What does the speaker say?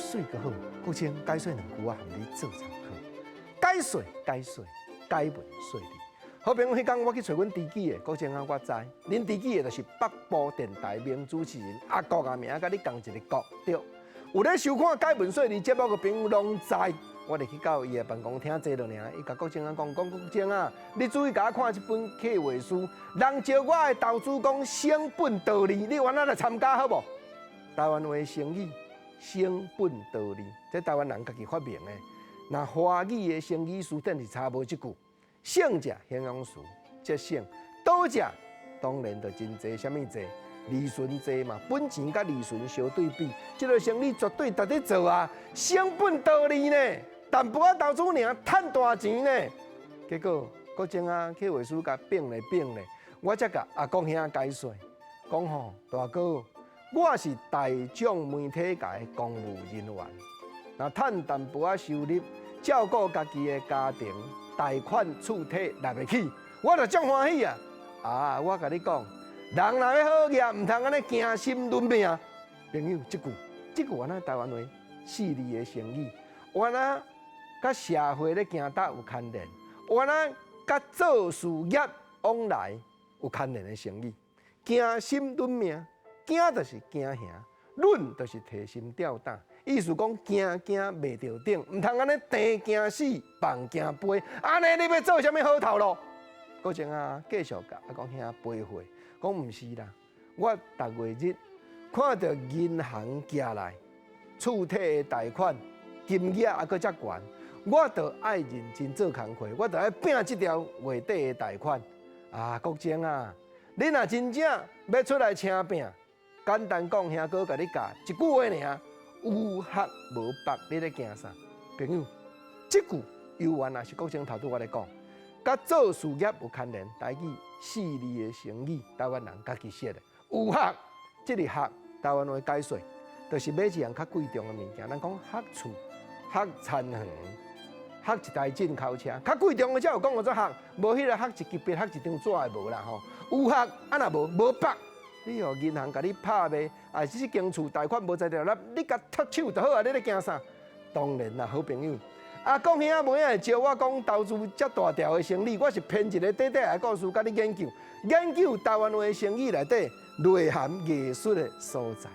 說閣好，國清解說兩句，我含你做參考。解說解說，解文說理。好朋友，彼工我去揣阮知己的，國清啊，我知，恁知己的就是北部電台名主持人阿國啊，名佮你仝一个國對。有咧收看解文說理節目的朋友攏知，我入去到伊的辦公廳坐落爾，伊共國清啊講講國清啊，你注意共我看這本計劃書，人招我的投資講省本圖利，你原來來參加好無？台灣話成語省本圖利，這台灣人家己發明的。若華語的成語辭典是查無這句。省者形容詞，節省；倒者當然就真濟，啥物濟？利潤濟嘛，本錢佮利潤相對比，這个生意絕對值得做啊！省本圖利呢，淡薄仔投資爾，趁大錢呢。結果國清啊，計劃書共變咧變咧，我才共阿國兄解說，講吼大哥，我是大眾媒體界的公務人員，若趁淡薄仔收入，照顧家己的家庭，貸款厝貸來袂起，我就足歡喜啊！啊，我共你講，人若欲好額，毋通按呢驚心論命。朋友，這句，這句原來台灣話四字的成語，原來佮社會咧行搭有牽連，原來佮做事業往來有牽連的成語。驚心論命，驚就是驚嚇，論就是提心吊膽。意思講驚驚袂著頂，毋通按呢定驚死，放驚飛，按呢你欲做啥物好頭路？國清啊，繼續共阿國兄陪會，講毋是啦，我逐月日看著銀行寄來厝貸的貸款金額猶閣遮懸，我著愛認真做工課，我著愛拚這條月底的貸款。啊，國清啊，你若真正欲出來晟拚，簡單講，兄哥共你教一句話爾。有學無縛，你咧驚啥？朋友，這句猶原也是國清頭拄我咧講，佮做事業有牽連，台語四字的成語，台灣人家己寫的。有學，這个學，台灣話解說，就是買一項較貴重的物件。咱講學厝、學田園、學一台進口車，較貴重的才有講叫做學，無彼个學一支筆、學一張紙的無啦吼。有學啊若無無縛。你予銀行共你拍賣，啊，這間厝貸款無才調，你共脫手就好啊！你咧驚啥？當然啦，好朋友，阿國兄妹仔會招我講投資遮大條的生意，我是編一个短短的故事，共你研究研究台灣話成語內底內涵藝術的所在。